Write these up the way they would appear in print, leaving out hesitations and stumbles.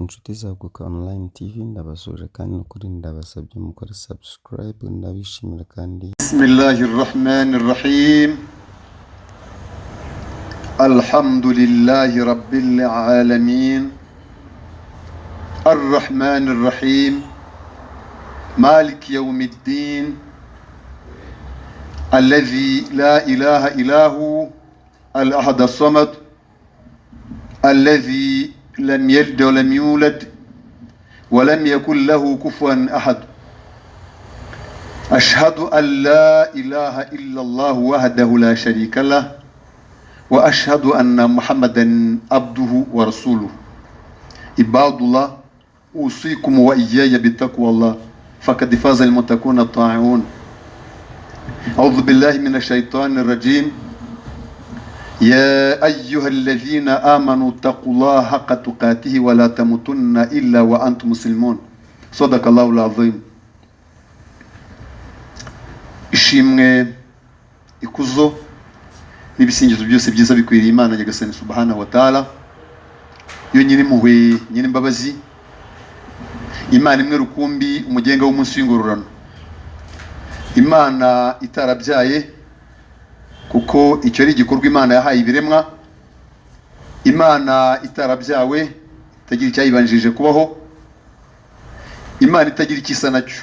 Inshuti za Guka Online TV, ndabasuhuje kandi nukuri ndabasabye mukore subscribe, ndabishimira kandi. بسم الله الرحمن الرحيم، الحمد لله رب العالمين، الرحمن الرحيم، مالك يوم الدين، الذي لا إله إلا هو، الأحد الصمد، الذي لم يلد ولم يولد ولم يكن له كفوا أحد. أشهد أن لا إله إلا الله وحده لا شريك له، وأشهد أن محمدا عبده ورسوله. عباد الله، أوصيكم وإياي بتقوى الله، فقد فاز المتقون الطاعون. أعوذ بالله من الشيطان الرجيم. يا أيها الذين آمنوا اتقوا الله حق تقاته ولا تموتن إلا وأنتم مسلمون. صدق الله العظيم. Ishimwe, ikuzo n'ibisingizo byose byiza bikwiriye Imana Nyagasani subhanahu wa ta'ala, yo nyiri impuhwe, nyiri imbabazi, Imana imwe rukumbi, umugenga w'umunsi w'ingororano, Imana itarabyaye, kuko icyo ari igikorwa Imana yahaye ibiremwa, Imana itarabyawe, itagira icyayibanjirije kubaho, Imana itagira icyo isa nacyo.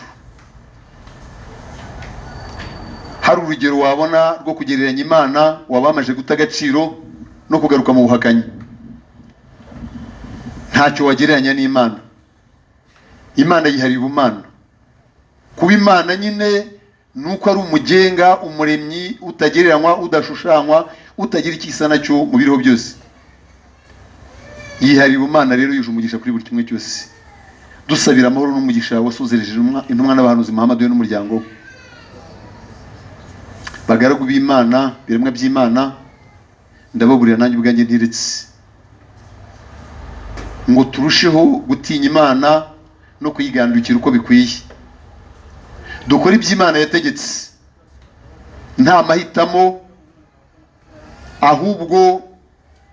Hari urugero wabona rwo kugereranya Imana, waba wamaze guta agaciro no kugaruka mu buhakanyi. Ntacyo wagereranya n'Imana. Imana yihariye ubumana. Kuba Imana nyine ni uko ari umugenga, umuremyi utagereranywa, udashushanywa, utagira icyo isa nacyo mu biriho byose. Yihariye ubumana rero, yuje umugisha kuri buri kimwe cyose. Dusabira amahoro n'umugisha wasuzereje intumwa n'abahanuzi Muhammad, we n'umuryango we. Bagaragu b'Imana, biremwa by'Imana, ndababurira nanjye ubwanjye ntiretse, ngo turusheho gutinya Imana no kuyigandukira uko bikwiye, dukore ibyo Imana yategetse nta mahitamo, ahubwo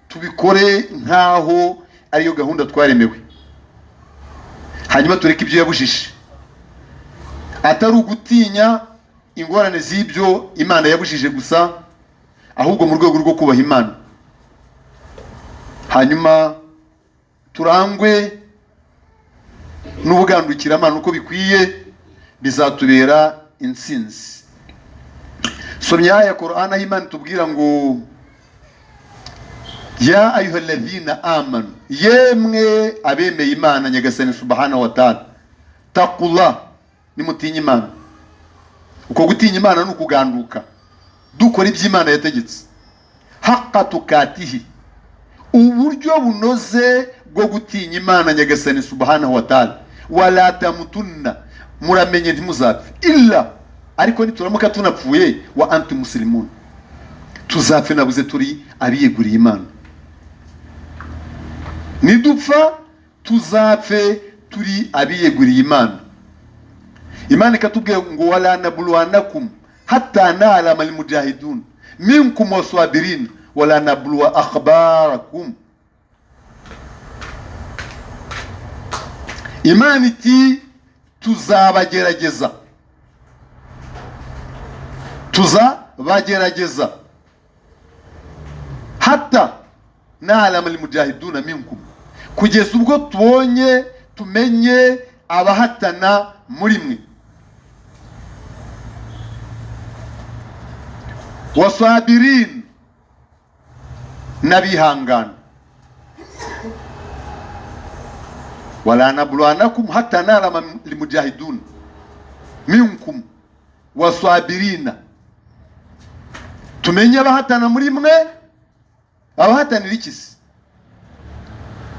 tubikore nk'aho ariyo gahunda twaremewe, hanyuma tureke ibyo yabujije, atari ugutinya ingorane z'ibyo Imana yabujije gusa, ahubwo mu rwego rwo kubaha Imana. Hanyuma turangwe n'ubugandukiramana uko bikwiye, bizatubera intsinzi. Somya ya Qur'an aho Imana itubwira ngo: "Ya ayuha alladhina amanu", yemwe abemeye Imana Nyagasani subhanahu wa ta'ala, "taqullah", nimutinye Imana. Uko gutinya Imana ni ukuganduka, dukora ibyo Imana yategetse, haqqa tukatihi, uburyo bunoze bwo gutinya Imana Nyagasani subhanahu wa ta'ala. "Wala tamutunna", muramenye ntimuzapfe, illa, ariko nituramuka tunapfuye, wa antum muslimun, tuzapfe nabuze turi abiyeguriye Imana. Nidupfa tuzapfe turi abiyeguriye Imana. Imana ikatubwira ngo: "Wala nabluwanakum hatta na'lama almujahidun minkum wasabirin wala nabluwa akhbarakum." Imana iti: "Tuzabagerageza, tuzabagerageza, hatta na'lama almujahiduna minkum", kugeza ubwo tubonye, tumenye abahatana muri mwe, wasabirin, n'abihangana. "Wala nabluwanakum hatta na'lama almujahidun minkum wasabirina", tumenye abahatana muri mwe. Abahatanira iki se?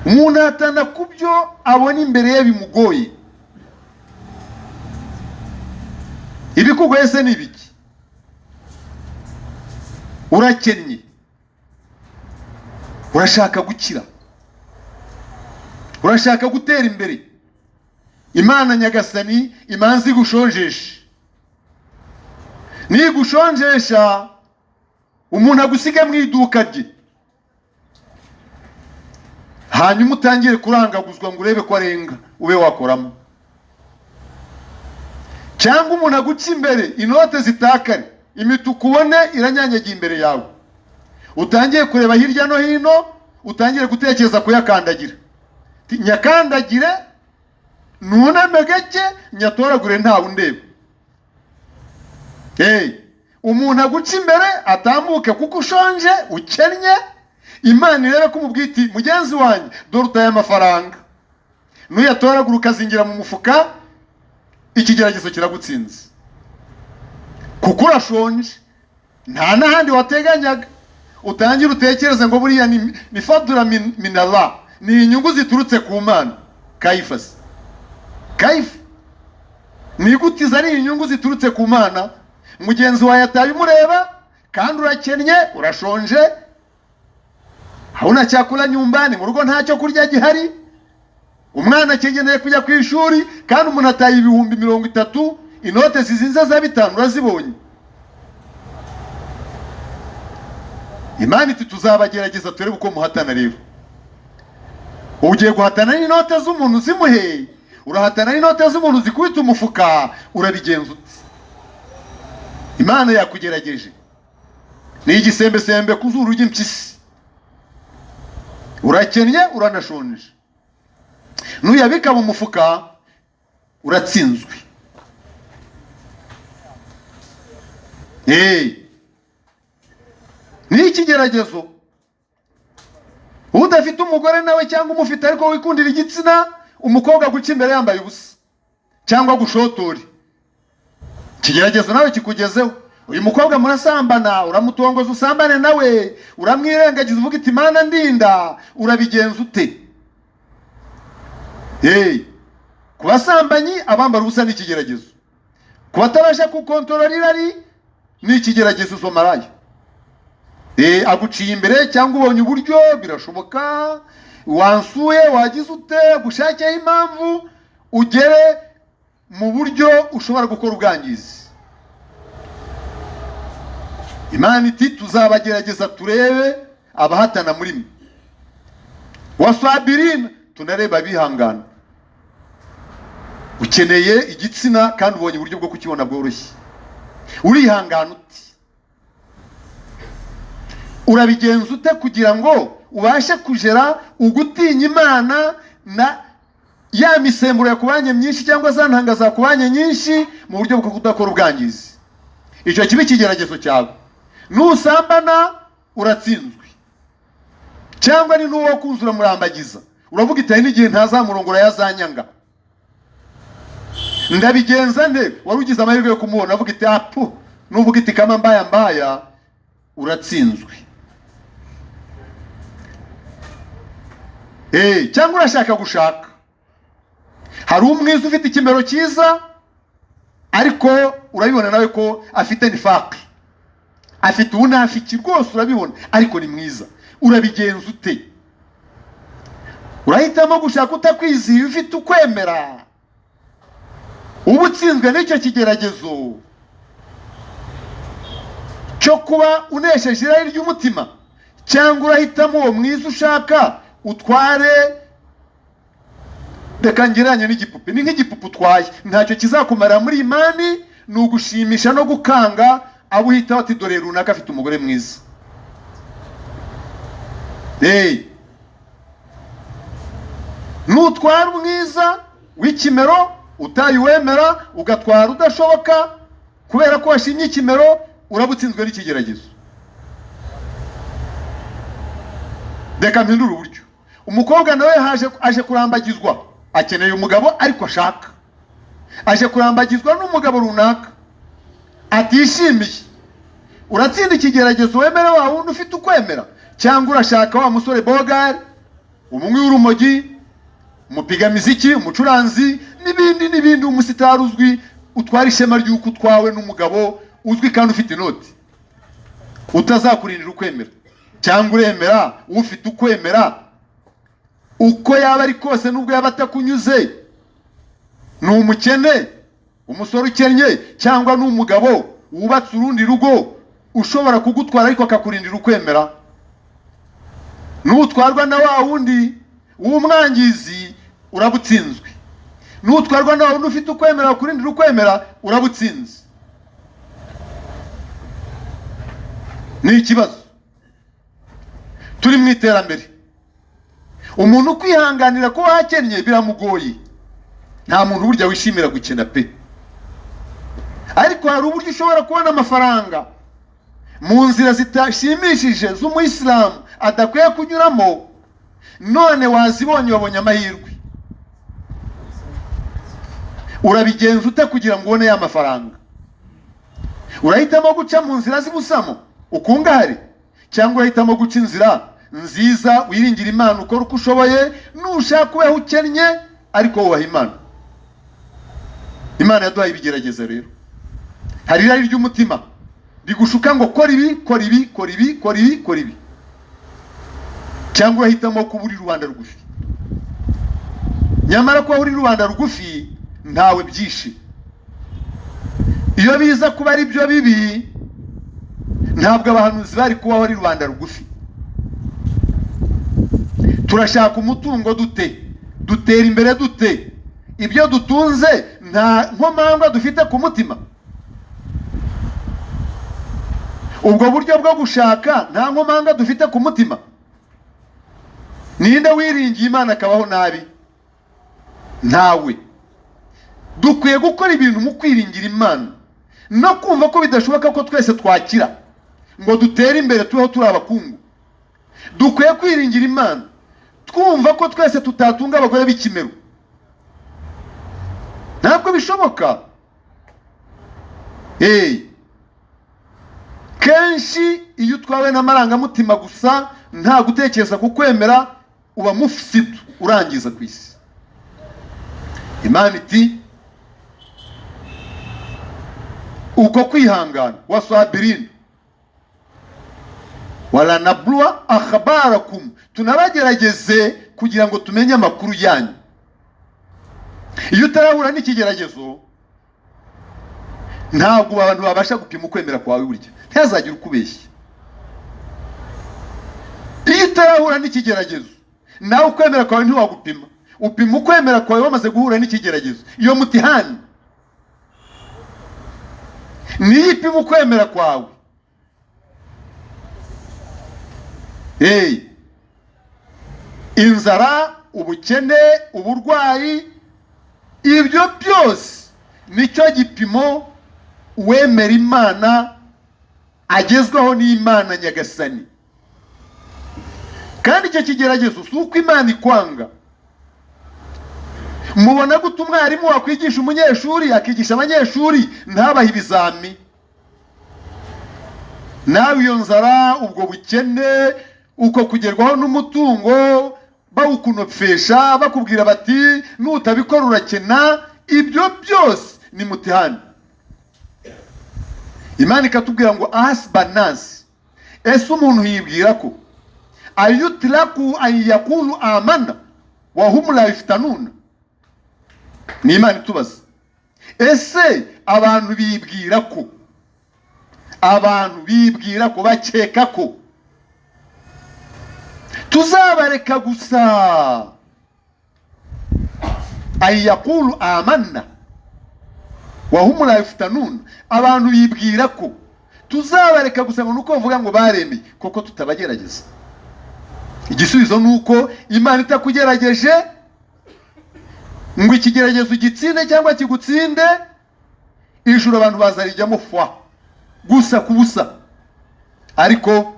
Umuntu ahatana ku byo abona imbere ye bimugoye. Ibikugoye se ni ibiki? Urakennye, urashaka gukira, urashaka gutera imbere. Imana Nyagasani imanza igushonjesha. Nigushonjesha, umuntu agusige mu iduka rye, Hanyuma utangire kurangaguzwa ngo urebe ko arenga ube wakoramo, cyangwa umuntu aguca imbere inote zitakare, imituku ubone iranyanyagiye imbere yawe, utangiye kureba hirya no hino, utangire gutekereza kuyakandagira. Ti, nyakandagire nuname gake nyatoragure ntawe undeba. Hey, umuntu aguca imbere atambuke kuko ushonje ukennye, Imana irebe ko umubwiye iti mugenzi wanjye dore utaye amafaranga, nuyatoragura ukazingira mu mufuka, ikigeragezo kiragutsinze kuko urashonje, nta n'ahandi wateganyaga. Utangire utekereze ngo buriya ni fadura minallah, ni inyungu ziturutse ku Mana. Kayifasi kayifu ni gute izo ari inyungu ziturutse ku Mana? Mugenzi wawe yataye umureba kandi urakennye urashonje, hauna chakula nyumbani, mu rugo ntacyo kurya gihari, umwana akeneye kujya ku ishuri, kandi umuntu ataye 30,000, inote zizinze za 5 urazibonye. Imana iti tuzabagerageza turebe uko muhatana. Rero ugiye guhatana n'inote z'umuntu zimuheye, urahatana n'inote z'umuntu zikubita umufuka, urabigenza ute? Imana yakugerageje, ni igisembesembe ku zuru ry'impyisi, urakennye uranashonje, nuyabika mu mufuka uratsinzwe. Ni ikigeragezo. Udafite umugore nawe cyangwa umufite ariko wikundira igitsina, umukobwa guca imbere yambaye ubusa cyangwa gushotore, ikigeragezo nawe kikugezeho. Uyu mukobwa murasambana, uramutongoza usambane nawe, uramwirengagiza uvuga iti Mana ndinda, urabigenza ute? Ku basambanyi abambara ubusa ni ikigeragezo, ku batabasha gukontorora irari ni ikigeragezo. Izo maraya aguciye imbere cyangwa ubonye uburyo birashoboka, wansuye wagize ute, gushakiraho impamvu ugere mu buryo ushobora gukora ubwangizi. Imana iti tuzabagerageza turebe abahatana muri mwe, wasabirina tunareba abihangana. Ukeneye igitsina kandi ubonye uburyo bwo kukibona bworoshye, urihangana uti, urabigenza ute kugira ngo ubashe kugera ugutinya Imana na ya misemburo yakubanye myinshi cyangwa za ntanga zakubanye nyinshi mu buryo bwo kudakora ubwangizi? Icyo kiba ikigeragezo cyawe. Nusambana uratsinzwe, cyangwa ni n'uwo kuzura murambagiza, uravuga iti n'igihe ntazamurongora yazanyanga, ndabigenza nte? Wari ugize amahirwe yo kumubona, uravuga iti apu, nuvuga iti kama mbaya mbaya, uratsinzwe. Cyangwa urashaka gushaka, hari umwiza ufite ikimero cyiza ariko urabibona nawe ko afite nifaqi, afite ubunafiki rwose urabibona, ariko ni mwiza, urabigenza ute? Urahitamo gushaka utakwizihiye ufite ukwemera, uba utsinzwe n'icyo kigeragezo cyo kuba unesheje irari ry'umutima, cyangwa urahitamo uwo mwiza ushaka utware. Reka ngereranye n'igipupe, ni nk'igipupe utwaye, ntacyo kizakumarira muri imani, ni ugushimisha no gukanga abo uhita ati dore runaka afite umugore mwiza. Nutwara umwiza w'ikimero utaye uwemera, ugatwara udashoboka kubera ko washimye ikimero, uraba utsinzwe n'ikigeragezo. Reka mpindure uburyo. Umukobwa nawe aje kurambagizwa, akeneye umugabo ariko ashaka, aje kurambagizwa n'umugabo runaka atishimiye. Uratsinda ikigeragezo wemere wa wundi ufite ukwemera, cyangwa urashaka wa musore bogari, umunywi w'urumogi, umupigamiziki, umucuranzi n'ibindi n'ibindi, umusitari uzwi, utwara ishema ry'uko utwawe n'umugabo uzwi kandi ufite inoti, utazakurindira ukwemera. Cyangwa uremera ufite ukwemera, uko yaba ari kose, nubwo yaba atakunyuze, ni umukene, umusore ukennye, cyangwa ni umugabo wubatse urundi rugo ushobora kugutwara ariko akakurindira ukwemera. Nutwarwa na wa wundi W'umwangizi urabutsinzwe. Nutwarwa na wundi ufite ukwemera kurindira ukwemera, urabutsinze. Ni ikibazo. Turi mu iterambere, umuntu kwihanganira kuba akennye biramugoye. Nta muntu burya wishimira gukena pe, ariko hari uburyo ushobora kubona amafaranga mu nzira zitashimishije z'umuyisilamu adakwiye kunyuramo. None wazibonye, wabonye amahirwe, urabigenza ute kugira ngo ubone ya mafaranga? Urahitamo guca mu nzira z'ibusamo ukungahare, cyangwa urahitamo guca inzira nziza wiringira Imana, ukora uko ushoboye, nushaka ubeho ukennye ariko wubaha Imana? Imana yaduhaye ibigeragezo. Rero hari irari ry'umutima rigushuka ngo kora ibi, kora ibi, kora ibi, kora ibi, kora ibi, cyangwa urahitamo kuba uri rubanda rugufi. Nyamara kuba uri rubanda rugufi ntawe byishe. Iyo biza kuba ari byo bibi, ntabwo abahanuzi bari kubaho ari rubanda rugufi. Turashaka umutungo dute? Dutera imbere dute? Ibyo dutunze nta nkomangwa dufite ku mutima. Ubwo buryo bwo gushaka nta nkomanga dufite ku mutima. Ninde wiringiye Imana akabaho nabi? Ntawe. Dukwiye gukora ibintu mu kwiringira Imana no kumva ko bidashoboka ko twese twakira ngo dutere imbere tubeho turi abakungu. Dukwiye kwiringira Imana twumva ko twese tutatunga abagore b'ikimero, ntabwo bishoboka. Kenshi iyo utwawe n'amarangamutima gusa, nta gutekereza ku kwemera, uba mufsidu, urangiza ku isi. Imana iti uko kwihangana, wasabirina walanabluwa akhbarakum, tunabagerageze kugira ngo tumenye amakuru yanyu. Iyo utarahura n'ikigeragezo, ntabwo abantu babasha gupima ukwemera kwawe. Burya ntihazagire ukubeshya. Iyo utarahura n'ikigeragezo, nawe ukwemera kwawe ntiwagupima. Upima ukwemera kwawe wamaze guhura n'ikigeragezo. Iyo mutihani niyo ipima ukwemera kwawe. Inzara, ubukene, uburwayi, ibyo byose nicyo gipimo uwemera Imana agezwaho n'Imana Nyagasani. Kandi icyo kigeragezo si uko Imana ikwanga. Mubona gute umwarimu wakwigisha umunyeshuri, akigisha abanyeshuri ntabahe ibizami? Nawe iyo nzara, ubwo bukene, uko kugerwaho n'umutungo bawukunopfesha, bakubwira bati nutabikora urakena, ibyo byose ni mutihani. Imana ikatubwira ngo ahasibanasi, ese umuntu yibwira ko ayutiraku an yakulu amana wahum la yuftanuna? Ni Imana itubaza, ese abantu bibwira ko, abantu bibwira ko, bakeka ko tuzabareka gusa an yakulu amanna wahum la yuftanuna? Abantu bibwira ko tuzabareka gusa ngo nuko bavuga ngo baremeye, koko tutabagerageza? Igisubizo ni uko Imana itakugerageje ngo ikigeragezo ugitsinde cyangwa kigutsinde, ijuru abantu bazarijyamo fwa gusa ku busa. Ariko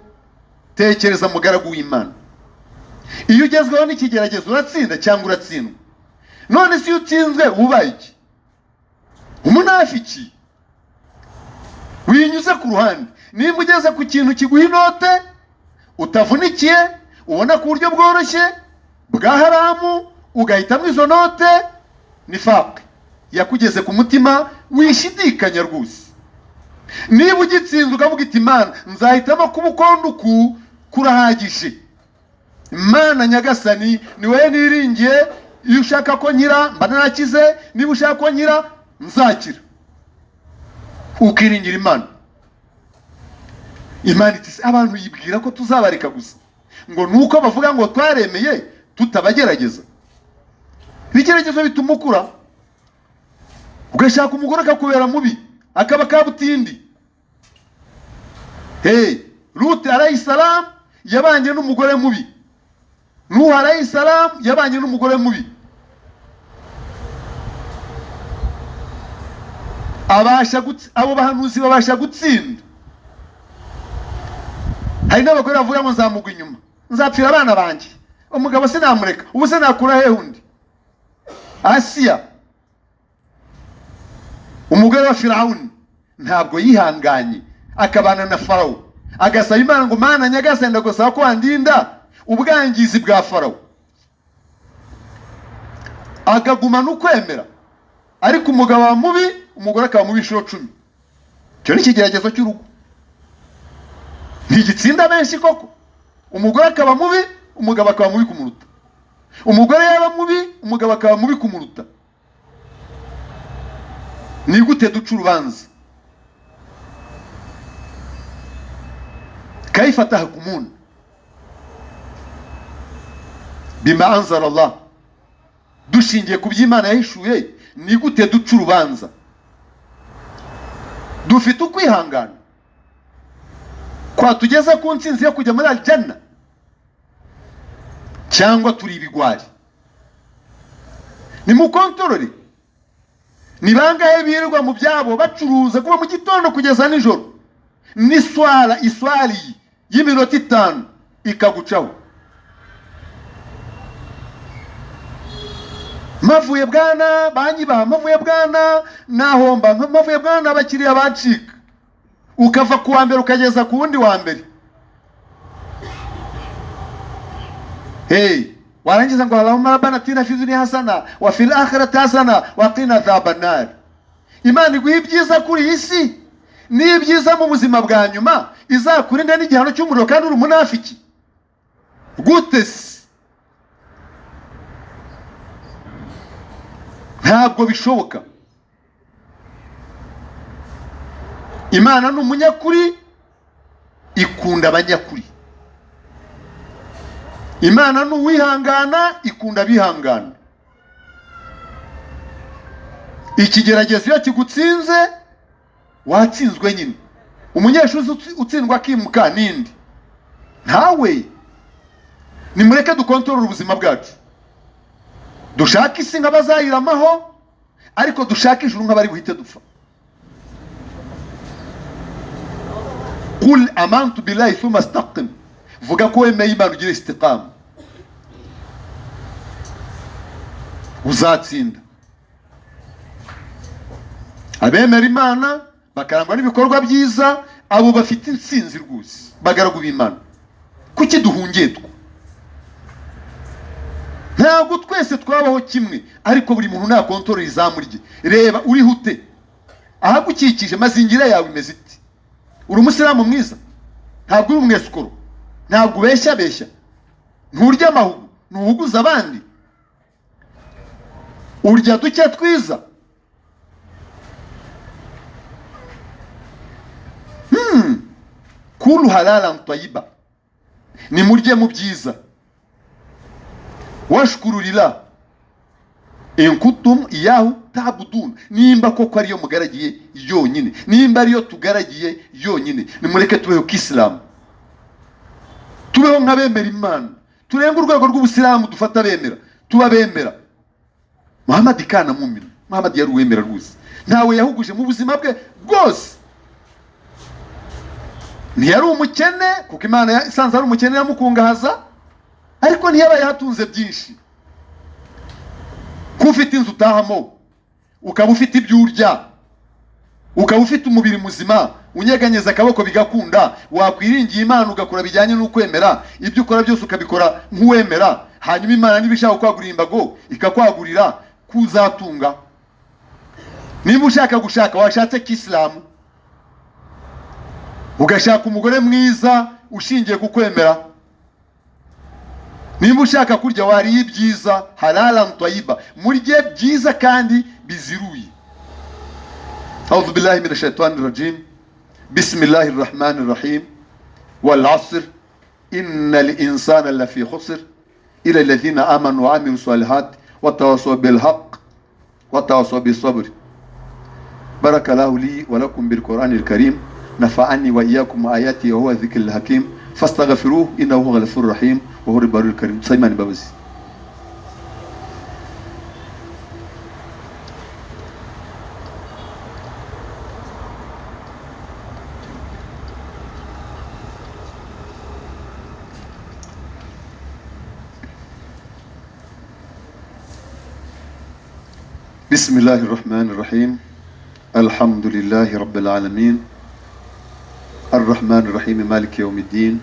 tekereza, mugaragu w'Imana, iyo ugezweho n'ikigeragezo uratsinda cyangwa uratsindwa? None se iyo utsinzwe wubaye iki? Umunafiki winyuze ku ruhande. Nimba ugeze ku kintu kiguha inote utavunikiye, ubona ku buryo bworoshye bwa haramu, ugahitamo izo note, ni fake yakugeze ku mutima, wishidikanya rwose. Niba ugitsinze ukavuga iti Imana nzahitamo kuba ukonda uku kurahagije, Imana Nyagasani ni wowe niringiye, iyo ushaka ko nkira mba narakize, niba ushaka ko nkira nzakira, ukiringira Imana. Imana iti abantu yibwira ko tuzabareka gusa ngo nuko bavuga ngo twaremeye, Tutabagerageza. Ibigeragezo bituma ukura, ugashaka umugore akakubera mubi, akaba kabutindi. Hey, Ruti alayhi salam yabanye n'umugore mubi, Nuhu alayhi salam yabanye n'umugore mubi, abasha abo bahanuzi babasha gutsinda. Hari n'abagore bavuga ngo nzamugwa inyuma, nzapfira abana banjye, umugabo sinamureka, ubu se nakura hehe undi? Asiya umugore wa Firawuni ntabwo yihanganye, akabana na Farawo, agasaba Imana ngo Mana nyagasani ndagusaba ko wandinda ubwangizi bwa Farawo, akagumana ukwemera. Ariko umugabo aba mubi, umugore akaba mubi inshuro 10. Icyo ni ikigeragezo cy'urugo, ntigitsinda benshi koko. Umugore akaba mubi, umugabo akaba mubi kumuruta. Umugore yaba mubi, umugabo akaba mubi kumuruta. Ni gute duca urubanza? Kaifa tahkumun bima anzala Allah, dushingiye ku by'Imana yahishuye, ni gute duca urubanza? Dufite ukwihangana kwatugeza ku ntsinzi yo kujya muri aljanna, cyangwa turi ibigwari? Nimukontorore. Ni bangahe birirwa mu byabo bacuruza kuva mu gitondo kugeza nijoro, n'iswara iswari y'iminota 5 ikagucaho? Mavuye bwana banyiba, mavuye bwana nahomba, mavuye bwana abakiriya bacika, ukava ku wa mbere ukageza ku wundi wa mbere. Hey, warangiza ngo Allahumma rabbana atina fi dunya hasana wa fil akhirati hasana wa qina adhaban nar. Imana iguha ibyiza kuri iyi si n'ibyiza mu buzima bwa nyuma, izakurinda n'igihano cy'umuriro kandi uri umunafiki. Gute se? Ntabwo bishoboka. Imana ni umunyakuri, ikunda abanyakuri. Imana ni uwihangana, ikunda abihangana. Ikigeragezo iyo kigutsinze, watsinzwe nyine. Umunyeshuri utsindwa akimuka ninde? Ntawe. Nimureke dukontorore ubuzima bwacu, dushake isi nk'abazayiramaho, ariko dushake ijuru nk'abari buhite dupfa. Qul amantu billahi thumma istaqim, vuga ko wemeye Imana ugire istiqama, uzatsinda. Abemera Imana bakarangwa n'ibikorwa byiza, abo bafite intsinzi rwose, bagaragu b'Imana. Kuki duhungetwa? Ntabwo twese twabaho kimwe, ariko buri muntu nakontorora izamu rye. Reba uriho ute, ahagukikije, mazingira yawe imeze ite? Uri umusilamu mwiza, ntabwo uri umwesikoro, ntabwo ubeshya beshya, nturya amahugu, ntuhuguza abandi, urya duke twiza. Kulu halalan tayiba, nimurye mu byiza. Washkurulillah in kuntum iyahu ta'budun, nimba koko ariyo mugaragiye yonyine, nimba ariyo tugaragiye yonyine, nimureke tubeho kisilamu, tubeho nk'abemera Imana, turenge urwego rw'ubusilamu, dufata abemera, tuba bemera. Muhammad kana mu'min, Muhammad yari uwemera rwose, ntawe yahuguje mu buzima bwe bwose. Ntiyari umukene kuko Imana isanze ari umukene yamukungahaza, ariko ntiyabaye hatunze byinshi. Ko ufite inzu utahamo, ukaba ufite ibyo urya, ukaba ufite umubiri muzima, unyeganyeza akaboko bigakunda, wakwiringiye Imana ugakora bijyanye n'ukwemera, ibyo ukora byose ukabikora nk'uwemera, hanyuma Imana niba ishaka kwagurira imbago ikakwagurira, kuzatunga. Niba ushaka gushaka, washatse kisilamu, ugashaka umugore mwiza ushingiye ku kwemera. Niba ushaka kurya, wariye ibyiza, halalan tayiba, murye byiza kandi biziruye. A'udhu billahi minash shaitani rajim. Bismillahir rahmanir rahim. Wal asr innal insana lafi khusr Ila alladhina amanu wa amilu salihat watawasaw bil haqq watawasaw bis sabr. Barakallahu li wa lakum bil Qur'anil karim nafa'ani wa iyyakum ayati wa huwa dhikrul hakim fastaghfiruhu innahu huwal ghafurur rahim wa huwal barrul karim. Simon Babazi. بسم الله الرحمن الرحيم. الحمد لله رب العالمين الرحمن الرحيم مالك يوم الدين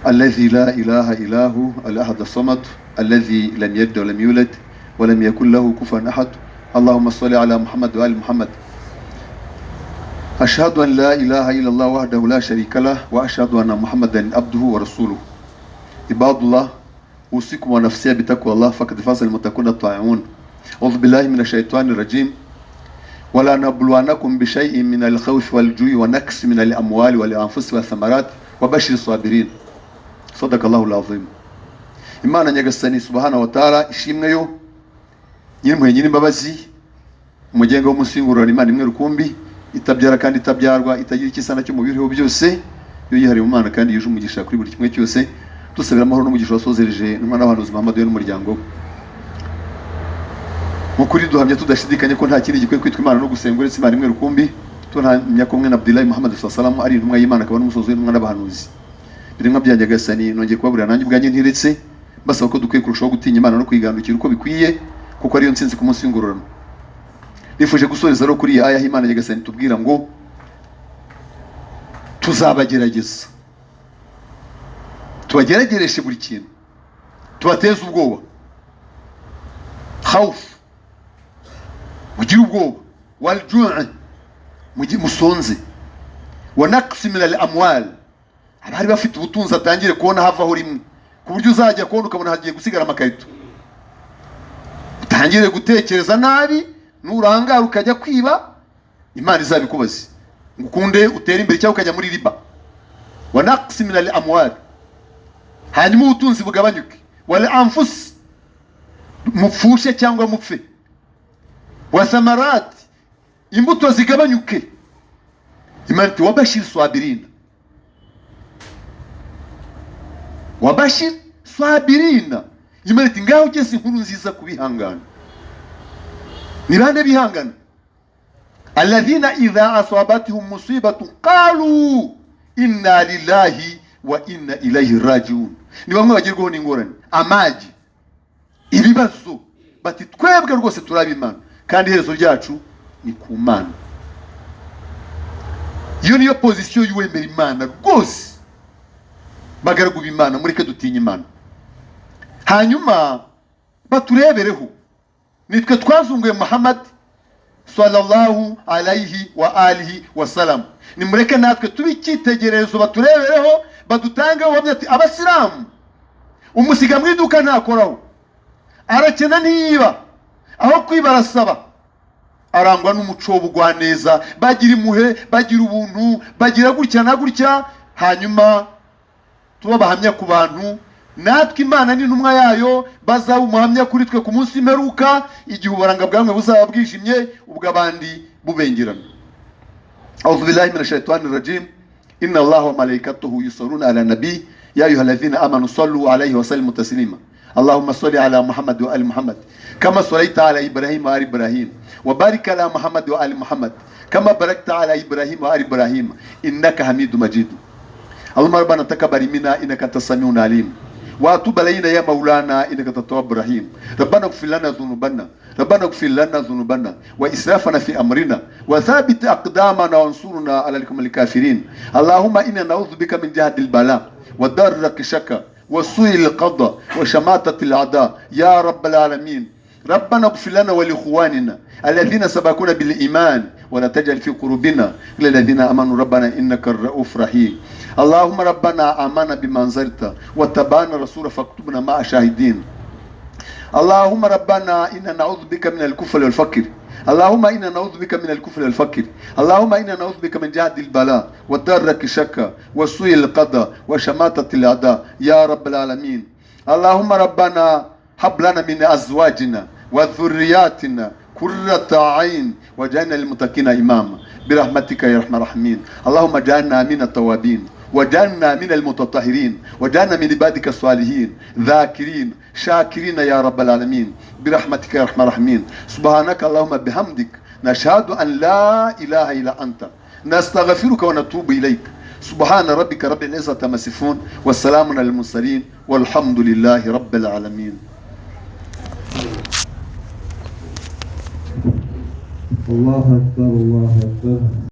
الذي لا إله إلا هو الأحد الصمد الذي لم يلد ولم يولد ولم يكن له كفوا أحد. اللهم صل على محمد وآل محمد. أشهد أن لا إله إلا الله وحده لا شريك له وأشهد أن محمدا عبده ورسوله. عباد الله، أوصيكم ونفسي بتقوى الله فقد فاز المتقون الطائعون. أعوذ بالله من الشيطان الرجيم. ولا نبلونكم بشيء من الخوف والجوع ونقص من الأموال والأنفس والثمرات وبشر الصابرين. صدق الله العظيم. Imana Nyagasani subhanahu wa ta'ala ishimwe yo nyir'impuhwe nyir'imbabazi, umugenga w'umusingurano, Imana imwe rukumbi itabyara kandi itabyarwa, itagira ikisa nacyo mu biriho byose, yo yihariye mu Mana kandi yuje umugisha kuri buri kimwe cyose. Dusabira amahoro n'umugisha wasozereje intumwa n'abahanuzi Muhammad we n'umuryango we. Mu kuri duhamya tudashidikanya ko nta kindi gikwiye kwitwa Imana no gusenga uretse Imana imwe rukumbi. Tuhamya ko mwene Abdullahi Muhammad sallallahu alaihi wasallam ari intumwa y'Imana akaba n'umusozi w'intumwa n'abahanuzi. Biremwa bya Nyagasani, nongeye kubaburira nanjye ubwanjye ntiretse, basaba ko dukwiye kurushaho gutinya Imana no kwigandukira uko bikwiye, kuko ariyo ntsinzi ku munsi w'ingororano. Nifuje gusoreza rero kuri iyi aya Imana Nyagasani tubwira ngo tuzabagerageza, tubageragereshe buri kintu, tubateze ubwoba, khawf, mugire ubwoba, waljuu, musonze, wa naqsi min al amwal, abari bafite ubutunzi atangire kubona havaho rimwe, ku buryo uzajya kubona ukabona hagiye gusigara amakarito, utangire gutekereza nabi, nurangara ukajya kwiba, Imana izabikubaze, ngo ukunde utere imbere cyangwa ukajya muri riba. Wa naqsi min al amwal, hanyuma ubutunzi bugabanyuke, wal anfus, mupfushe cyangwa mupfe, wa thamarat, imbuto zigabanyuke. Imana iti wabashir swabirina, wabashir swabirina. Imana iti ngaho ugeze inkuru nziza kubihangana. Ni bande bihangana? Alladhina idha asabatuhum musibatu qalu inna lillahi wa inna ilayhi rajiun. Ni bamwe bagerwaho n'ingorane, amagi, ibibazo, bati twebwe rwose turaba Imana kandi iherezo ryacu ni ku Mana. Iyo niyo pozisiyo y'uwemera Imana rwose. Bagaragu b'Imana, mureke dutinye Imana, hanyuma baturebereho. Nitwe twazunguye Muhammad sallallahu alayhi wa alihi wa sallam, nimureke natwe tube icyitegererezo, baturebereho, badutangeho ubuhamya ati abasilamu umusiga mu iduka ntakoraho, arakena ntiyiba, aho kwiba arasaba, arangwa n'umuco w'ubugwaneza, bagira impuhwe, bagira ubuntu, bagira gutya na gutya, hanyuma tuba bahamya ku bantu. Natwe Imana n'intumwa yayo bazaba umuhamya kuri twe ku munsi w'imperuka, igihe uburanga bwamwe buzaba bwijimye ubw'abandi bubengerana. A'udhu billahi minash shaitani rajim. Inna Allaha wa malaikatahu yusalluna ala nabi ya ayyuhalladhina amanu sallu alayhi wa sallimu taslima. Allahumma salli ala Muhammad wa ali Muhammad kama sallaita ala Ibrahim wa ali Ibrahim wa barik ala Muhammad wa ali Muhammad kama barakta ala Ibrahim wa ali Ibrahim innaka Hamidum Majid. Allahumma rabbana taqabbal minna innaka antas samiul alim wa atub alayna ya maulana innaka antat tawwabur rahim. Rabbana ighfir lana dhunubana, rabbana ighfir lana dhunubana wa israfana fi amrina wa thabbit aqdamana wansurna ala alqawmil kafirin. Allahumma inna na'udhu bika min jahdil bala wa darraki shaka wa su'il qada wa shamatatil a'da ya rabbal alamin. Rabbana ighfir lana wa li ikhwanina alladhina sabaquna bil iman wa la taj'al fi qulubina ghillan lil ladhina amanu rabbana innaka ar-ra'ufur rahim. Allahumma rabbana amana bima anzalta wa tabana rasula faktubna ma'a shahidin. Allahumma rabbana inna na'udhu bika min al-kufri wal faqr. Allahumma inna na'udhu bika min al-kufri wal faqr. Allahumma inna na'udhu bika min jahdi al-bala wa darraki shakka wa su'i al-qada wa shamatati al-a'da ya rabbal alamin. Allahumma rabbana hab lana min azwajina wa dhurriyatina qurrata ayn waj'alna lilmuttaqina imama birahmatika ya arhamar rahimin. Allahumma ij'alna min at-tawwabin وجعلنا من المتطهرين وجعلنا من عبادك الصالحين ذاكرين شاكرين يا رب العالمين برحمتك يا ارحم الراحمين. سبحانك اللهم بحمدك، نشهد ان لا اله الا انت، نستغفرك ونتوب اليك. سبحان ربك رب العزه عما يصفون والسلام على المرسلين والحمد لله رب العالمين. الله أكبر، الله أكبر.